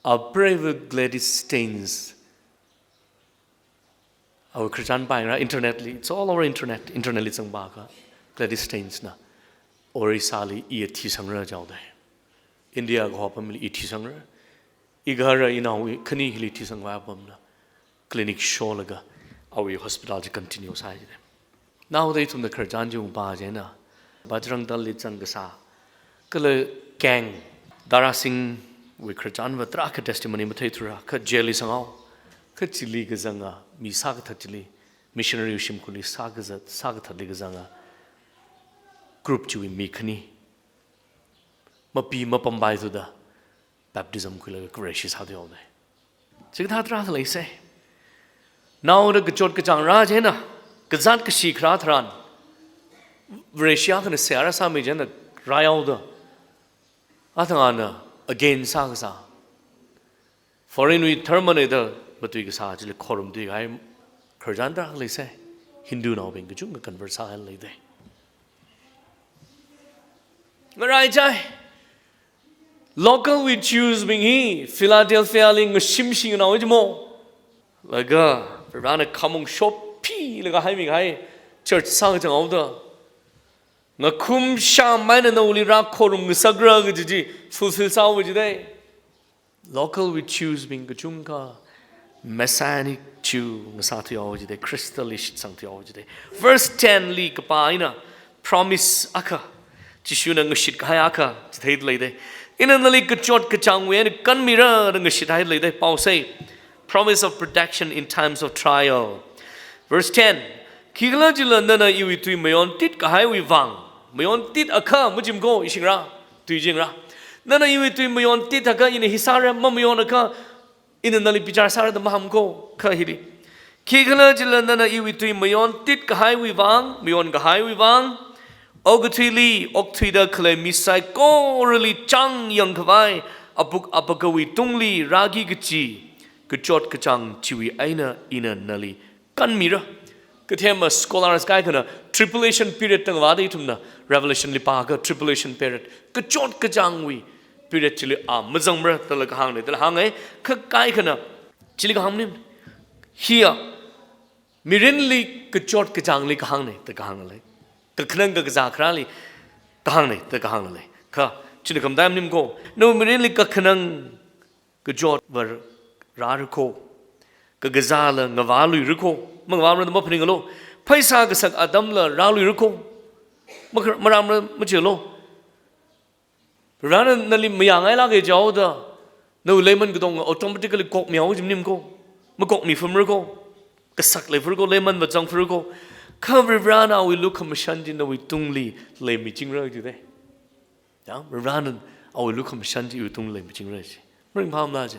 Apreiva Gladys Staines, awui khararchan pāyāngra internet li, it's all over internet, internet li zangpākha, Gladys Staines na Orissa li i thisangra jihaoda. India kaho apamli i thisangra. Igahara inao khani hili thisangvai apamna clinic sholaga awui hospital chi continue sāi jida. Naoda ithumna khararchan chi ungpā chieina, Bajrang Dal li zangkasā, kala gang, Dara Singh wui khararchanva tarākha testimony matheithura, kha jail li sanghao, kha chili kazanga, mi sākathat chili, missionary shimkhurli sākazat, sākathatli kazanga group chiwui mi khani mapi mapampai thuda, baptism khuilaga Vareshi sāthuihaoda. Chikathā tarākha leisa. Naoda kachot kachāng rā chieina, kazāt kashi kharā tharan, Vareshi akhana seihā rāsāmi chieina rāyaoda, athang ana again sākasā, foreign wui dharma na da matui kasā chili khorumthuikahai khararchan tarākha leisa. Hindunaobing kachungkha convert sāhai leida. Ngaraichai. Local wui Jews bing hi Philadelphia li ngashimshinao jimo. Laga, Varena khamong shop philaga haimikahai church sākachang haoda, ngakhum shāmeina naoli rākhorum ngasakra kaji chi fulfill sāhaowa jida. Local wui Jews bing kachungkha Messianic Jew ngasāthuihaowa jida, Khristali shitsangthuihaowa jida. Verse ten li kapā eina promise akha, Jishuna ngashitkahai akha chitheida leida. Ina nali kachot kachāngwui eina kanmira da ngashithai leida. Pao sai, promise of protection in times of trial. Verse ten, khikhalajila nana iwui tui mayonthitkahaiwui vang, mayonthitakha majimko ishingra, tui jingra. Nana iwui tui mayonthithakha ina hi sāra, mamayonakha ina nali bichar sāra da mahāngko, kha hili. Khikhalajila nana iwui tui mayonthithkahaiwui vang, mayonkahaiwui vang, okathuili okthuida khalei mi saikorali chāngyangkhavai apuk apakawui tungli rāki kachi kachot kachāng chiwui eina ina nali kanmira. Kathema scholars kaikhana tribulation period da ngavāda ithumna Revelation li pākha tribulation period, kachot kachāngwui period chili a mazangmara dala kahāngna dala hānga. Kha kaikhana chili kahāng maning. Hiya mirinli kachot kachāngli kahāngna da kahānga lei. Kakhanang kakazā kharāli kahāngna da kahānga lei. Kha china khamataiya maningko. Nawui mirinli kakhanang kachotva rāra kho. Kakazāla ngavāluira kho. Mangavāmara da maphaningalu. Pheisā kasak atamla rāluira kho. Makar-, marāmara majilo. Varena nali mayāngailāka jihaoda, nawui leiman katonga automatically kokmihaowa ji maningko. Makokmifamara kho. Kasak leifara kho, leimanva zangfara kho. Kha Varena awui lukhamashan chi nawui tungli leimichingra jida. Ya, Varena awui lukhamashan chi iwui tungli leimichingra ji. Maringphāmala ji.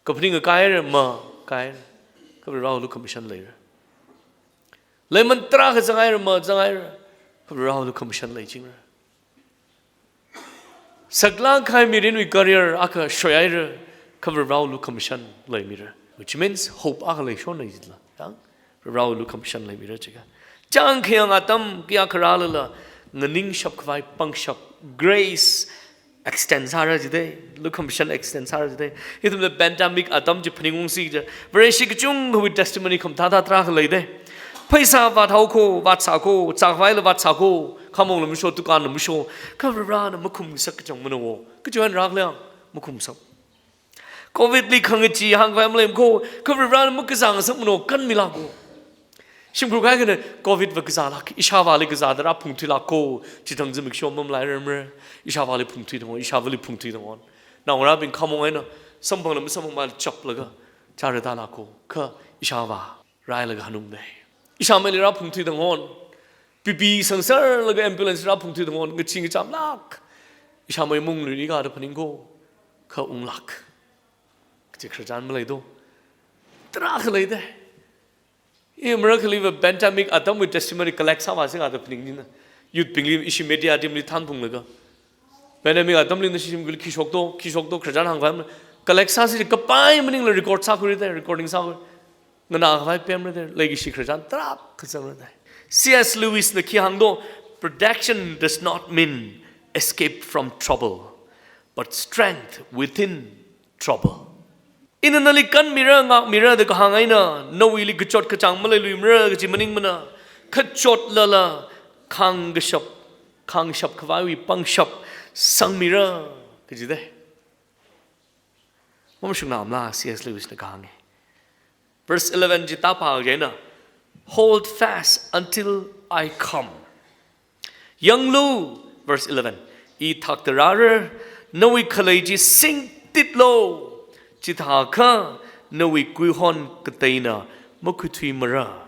Kaphaning kakaira ma kaira. Kha Varewui lukhamashan leira. Leiman tarākha zangaira ma zangaira. Kha Varewui lukhamashan leichingra. Saklāk kahai mirinwui career akha shoihaira. Kha Varewui lukhamashan leimira. Which means hope akha leishonna jila. Ya? Varewui lukhamashan leimira jiakha. Chāng khayang atam kayākha rālala, nganingshap khavai pangshap, grace extend sāra jida, lukhamashan extend sāra jida. Ithumna pandemic atam chi phaningungsi ja. Vareshi kachungkhawui testimony khamathā thā tarākha leida. Pheisā vāthao kho, vātsā kho, zākhavaila vātsā kho, khamongla masho, dukanla masho. Kha Varena makhumsak kachang mano. Kachiwui eina rākhala, makhumsak. Covid li khangachee hāngkhavai maleimako, kha Varena makazāngasakmano, kanmilāko. Shimkhur kaikhana Covid va kazālāk, ishāvāli kazāda rāphungthuilāko, chithang zimiksho mamalairarmara, ishāvāli phungthuida ngon, ishāvāli phungthuida ngon. Naongarābing khamong eina, samphangla masamphangmala chaplaga, chara tālāko, kha ishāvā rāhailaga hanungda. Ishāmeili rāphungthuida ngon. P P E sangserlaga ambulance rāphungthuida ngon, ngachee ngachamlāk. Ishāmei mungluili kha da phaning ko, kha unglāk. Kachi khararchan malei do. Tarākha lei de. I marakhaliva pandemic atamwui testimony collect sāvāsi kha da phaning nina. Youth bingli ishi media team li thanphunglaga. Pandemic atamli nashi shimkhurli khi shok do, khi shok do, khararchan hāngvai. Collect sāsi kapai maningla record sākhuira de, recording sākhui. Nganākhavai pemra de, leikashi khararchan tarākha zangra de. C S Lewis na khi hāng do, protection does not mean escape from trouble, but strength within trouble. Ina nali kanmira, ngākmira da kahāng eina, nawuili kachot kachāng maleiluimara kachi maningmana, kachotlala, khāngkashap, khāngshap khavaiwui pangshap sangmira kachi de. Mamashungnamla C S Lewis na kahānge. Verse eleven chi tāpā kaji eina, "Hold fast until I come." Yanglu, verse eleven, "I thakta rāra, nawui khalei chi singtitlu, chithākha nawui kuihon kateina makhuithuimara."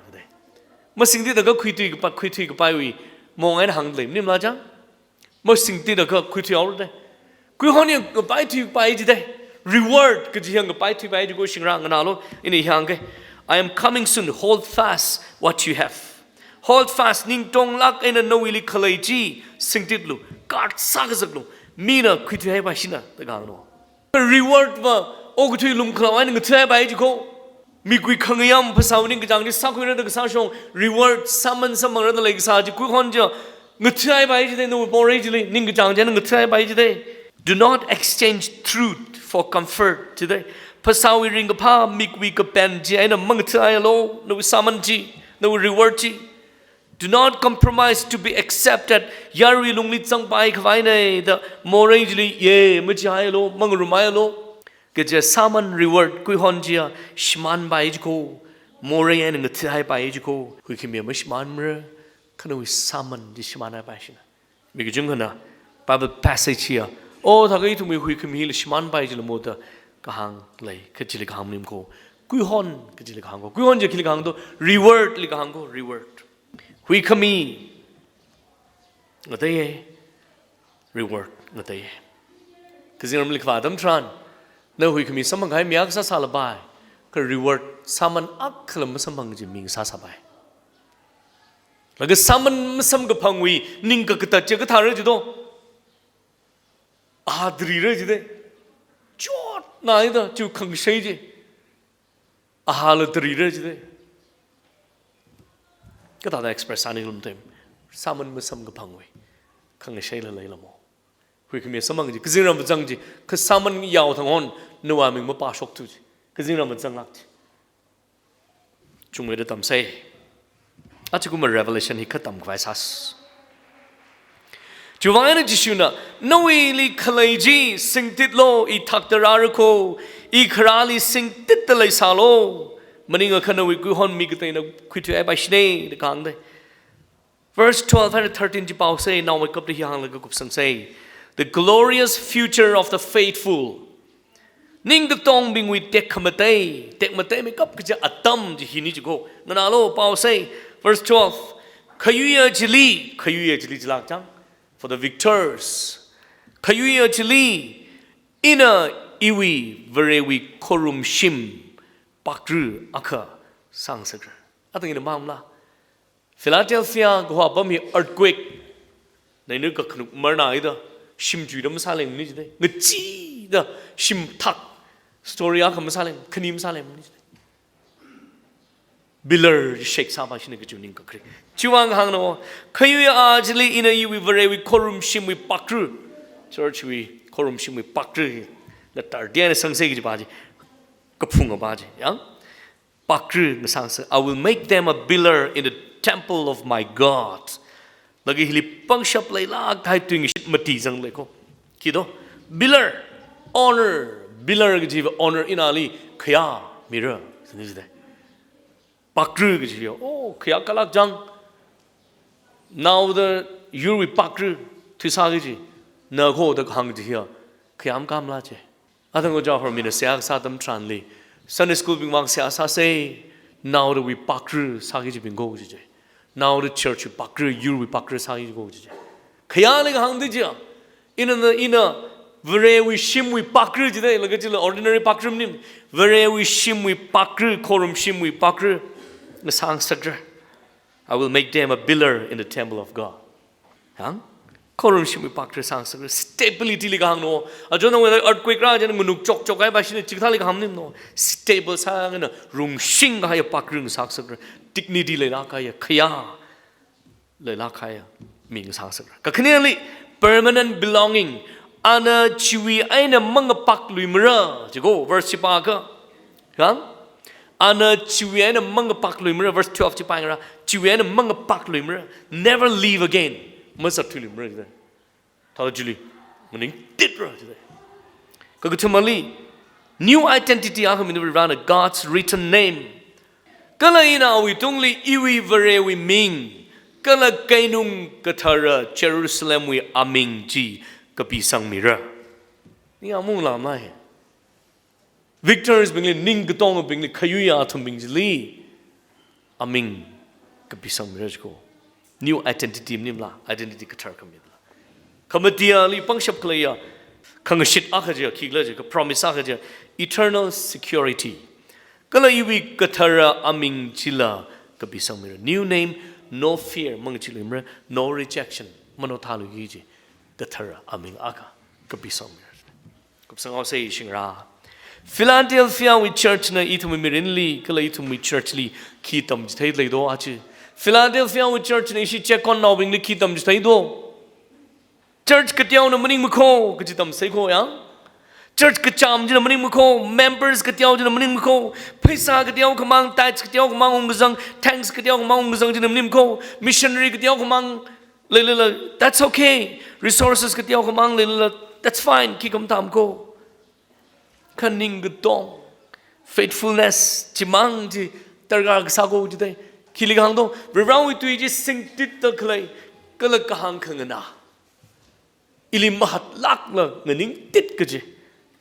Masingtitlaga khuithui kapa-, khuithui kapaiwui maong eina hānglei, maningmala chang? Masingtitlaga khuithuihaora de. Kuihon hi ngapaithui kapai chi de. Reward kaji hi ngapaithui kapai chi ko, shingra nganālu, ina hāngke. "I am coming soon. Hold fast what you have." Hold fast, ningtonglāk eina nawuili khalei chi singtitlu, guard sākazaklu. Mina khuithuihaipaishina da kahāngna. Reward va okathui lumkhalao eina ngathaihaipai chi ko. Mikwui khangayam phasāwui ningkachāng chi sākhuira da kasā shong, reward, summon samphangra da leikasā chi, kuihon chi ngathaihaipai chi de, nawui morei chili, ningkachāng china ngathaihaipai chi de. "Do not exchange truth for comfort," chi de. Phasāwui ringkaphā, mikwui kapen chi eina mangathaialu, nawui summon chi, nawui reward chi. "Do not compromise to be accepted." Yarui lungli zangpai khavaina da morei chili, ye, machihaialu, mangarumhaialu. Kaja summon, reward, kuihon chiya shimānpai chi ko, morei eina ngathaihaipai chi ko, huikhamiya mashimānmara, kha nawui summon chi shimānhaipaishina. Mi kachungkhana Bible passage hiya, "O, thākha ithumwui huikhami hila shimānpai chila mo," da kahāng lei, kha chili kahāng maning ko. Kuihon kachili kahāng ko. Kuihon chi khili kahāng do, reward li kahāng ko, reward. Huikhami ngateiya, reward ngateiya. Kazingramli kavā atam tharan, na huikhami samphangkahai mi akha sāsālapai, kha reward summon akhala masamphang kaji mi ngasāsāpai. Laga summon masamkaphangwui ningkakatā chi kathāra chi do. Aha tarira chi de. Chotnaida chi khangshei chi. Ahala tarira chi de. Kathāda express sāni lum tem. Summon masamkaphangwui khangasheila leila mo. Huikhami samphang chi, kazingram vāzang chi, kha summon yao thang hon, nawui ming mapāshoktu chi. Kazingram vāzanglāk chi. Chungmeida tamsei. Achikumma revelation hi kha tamkhavai sāsa. Chiwuivang eina Jishuna, "Nawuili khalei chi singtitlu, I thakta rāra ko, I kharāli singtitda leisālu. Maningakha nawui kuihon mi kateina khuithuihaipaishina," da kahāng de. Verse twelve and thirteen chi pāusei, naomeikapta hi hānglaga kupsangsei. The glorious future of the faithful. Ningkatongbingwui tekhamatei, tekmateimeikap kaja atam chi hina chi ko. Nganālu, pāusei. Verse twelve. Khayuiya chili, khayuiya chili jilāk chang. For the victors. Khayuiya chili, ina iwui Varewui khorumshim pakra akha sāngasakra. Atang ina mamla. Philadelphia kaho apam hi earthquake, neina kakhanuk marnaida, shim chuida masālengmana chi de. Ngacheeda shim thak, story akha masāleng, khani masālengmana chi de. Pillar shake sāpaishina kachi ningkakhui. Chiwuivang hāngna, khayuiya chili ina iwui Varewui khorumshimwui pakra, church wui khorumshimwui pakra, na tardiana sangsei kaji pa chi, kaphunga pa chi, yang? Pakra ngasāngsa, "I will make them a pillar in the temple of my God." Laga hili pangshap leilāk kahai tuingashit mati zanglei ko. Khi do, pillar, honor, pillar kajiva honor, ina ali khayā mira, sini jide. Pakra kajiva, oh, khayā kalāk chang. Naoda yurwui pakra thuisā kaji, na kho da kahāng kaji hiya, khayā makamla chi. Athang ojā hormina seihā kasā atam tharanli, Sunday school bingwui vang seihā sāsei, naodawui pakra sāki kajibing ko kaji chi. Naoda church wui pakra, yurwui pakra sāki kaji ko kaji chi. Khayāli kahāng di chi. Ina, ina, ina, Varewui shimwui pakra jidalei, laga chila ordinary pakra maning. Varewui shimwui pakra, khorumshimwui pakra ngasāngasakra. "I will make them a pillar in the temple of God." Hāng? Khorumshimwui pakra sāngasakra. Stability li kahāngna. Aja nawui earthquake rā chieina nganuk chokchok kahai pā shina chikathāli kahāng maningna. Stable sāngana, rungshing kahaiya pakra ngasāngasakra. Dignity leilāk kahaiya, khayā leilāk kahaiya mi ngasāngasakra. Kakhaneli, permanent belonging. Ana chiwui eina mangapakluimara. Chiko, verse chi pākha. Hāng? Ana chiwui eina mangapakluimara, verse twelve chi pāngarā. Chiwui eina mangapakluimara. Never leave again. Mazatthuiluimara jidalei. Thāda chili maningtitra jidalei. Kakathumali, new identity akha mina Varena, God's written name. Kala ina awui tungli iwui Varewui ming, kala keinung kathara Jerusalemwui aming chi kapisangmira. Ning amu lamai. Victors bingli, ning katongabingli, khayuiya athumbing chili aming kapisangmira jiko. New identity maningla, identity kathar khamila. Khamatiyali pangshap khaleiya khangashit akha chi, khikhala chi, kha promise akha chi, eternal security. Kala iwui kathara aming chila kapisangmira. New name, no fear, mangacheeluimara, no rejection, manothāluiki kaji kathara aming akha kapisangmira. Kupsang haosei shingra. Philadelphia wui church na ithumwui mirinli, kala ithumwui church li khi tamchithei leido achi? Philadelphia wui church na ishi chekonnaobingli khi tamchitheido? Church kateona maningmakho kaji tamsei kho yang. Church kachām china maningmakho, members kateo china maningmakho, pheisā kateo khamang, tithes kateo khamang ungkazang, thanks kateo khamang ungkazang china maningmakho, missionary kateo khamang leilala, that's okay. Resources kateo khamang leilala, that's fine. Khi khamathā makho. Kha ning katong, faithfulness chimang chi darkar kasā kho jidalei. Khili kahāngdo, Varewui tui chi singtitda khalei, kala kahāng khanganā, ili mahatlākla nganingtit kaji,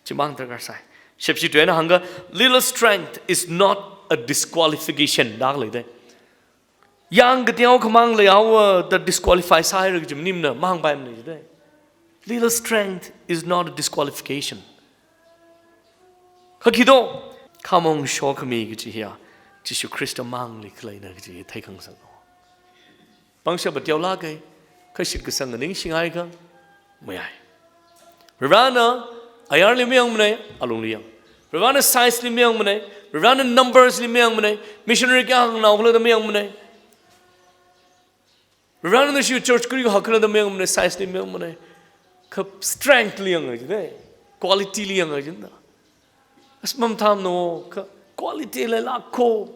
chimang darkar sai. Shepshi tuina hāngkha, "Little strength is not a disqualification," da khalei jidalei. Yang kateo khamang leihaowa da disqualify sāhaira kaji maningmana, mahāngpaimana jidalei. Little strength is not a disqualification. Kha khito, khamong shokhami kaji hiya Jishu Khrista mangli khaleina kaji hi theikhangasak no. Pangshap ateolāka, kha shitkasang ningshingaiakha mayai. Varena ayarli mayangmana, alungli yang. Varena size li mayangmana, Varena numbers li mayangmana, missionary kayākha nganao khala da mayangmana. Varena nashi church kuri kahak khala da mayangmana, size li mayangmana. Kha strength li yanga jidalei, quality li yanga jidalei. As mamathāmana, kha qualylāk kho.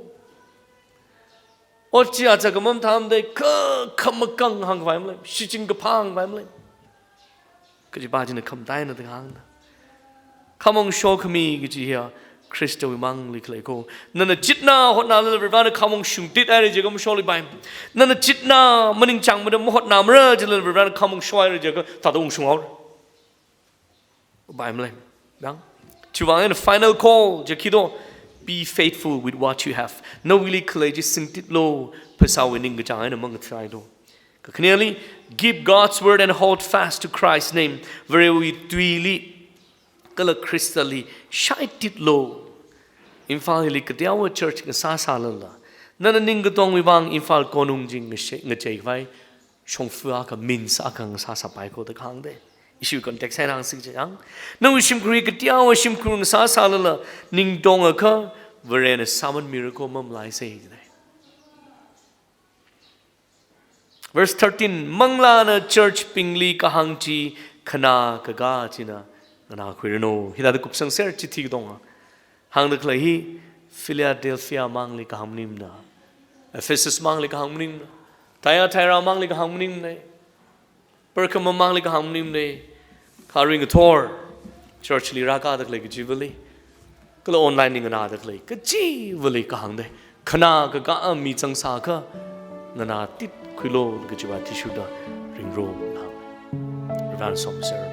Ot chi achā kha mamathāmada, kha khamakang hāngkhavai malei, shichin kaphā hāngkhavai malei. Kaji pā china khamataina da hāngda. Khamong shokhami kaji hiya Khristawui mangli khalei kho. Nana chitna hotnalala Varena khamong shungtithaira jiakha masholipai. Nana chitna maningchāngmada mahotnamara jilala Varena khamong shohaira jiakha thāda ungshunghaora. Upai malei. Yang? Chiwui vang eina final call chi khito, "Be faithful with what you have." Nawuili khalei chi singtitlu, phasāwui ningkachāng eina mangathailu. Kakhaneli, "Keep God's word and hold fast to Christ's name." Varewui tuili kala Khristali shaititlu. Imphal hili kateowa church ngasāsālala, nana ningkatongwui vang Imphal konung chi ngashe-, ngacheikhavai shongfa akha, means akha ngasāsāpai kho da kahāng dei. Ishiwui context eina hāngsi kaja yang, nawui shimkhur hi kateowa shimkhur ngasāsālala, ning tongakha Varena sāman mira kho mamalaisei dei. Verse thirteen, "Manglāna church bingli kahāng chi khanā kaka china nganākhuiranu." Hithāda kupsangser chithi katonga. Hāngda khalei hi Philadelphia mangli kahāng maningmana. Ephesus mangli kahāng maningmana. Thyatira mangli kahāng maningmana. Pergamum mangli kahāng maningmana. Kha aring ngathor church li rākāda khalei kachivali, kala online li nganāda khalei kachivali kahāng dei. Khanā kaka mi zangsākha nganātitkhuilu kajiva athishurda ringro nang. Varena somiser.